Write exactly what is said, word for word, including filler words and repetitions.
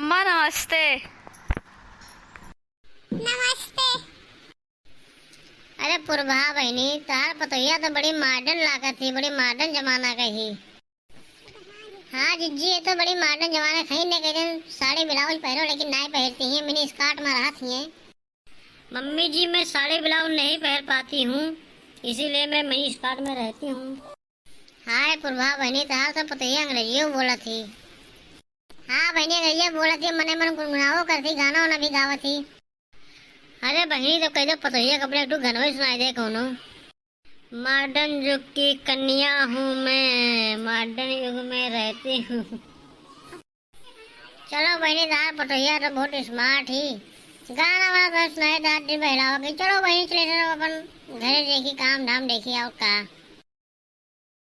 अम्मा नमस्ते। नमस्ते। अरे पुरभा बहिनी, तहार पतोहिया तो बड़ी मॉडर्न लागत ही, बड़ी मॉडर्न जमाना का ही। हाँ जिज्जी, ये तो बड़ी मॉडर्न जमाना का ही, ने कह दिन साड़ी ब्लाउज पहनो, लेकिन नाई पहनती ही, मिनी स्कर्ट में रहत ही। मम्मी जी, मैं साड़ी ब्लाउज नहीं पहन पाती हूँ, इसीलिए मैं मिनी स्कर्ट में रहती हूँ। हाय पुरभा बहिनी, तहार तो पतोहिया अंग्रेजियो बोलत ही। हाँ बहिनी, अंग्रेजियो बोलत ही, मने मन गुनगुनावो करत ही, गाना वाना भी गावत ही। अरे बहिनी, तो कह दो पतोहिया के अपने एक ठो गनवा ही सुनाई दे कौनो। मॉडर्न युग की कन्या हूँ मैं, मॉडर्न युग में रहती हूँ। चलो बहिनी, तहार पतोहिया तो बहुत स्मार्ट ही, गाना वाना तो सुनाई दे, दिल बहलावा के। चलो बहिनी, चले चलो अपन घरे देखी, काम धाम देखी और का।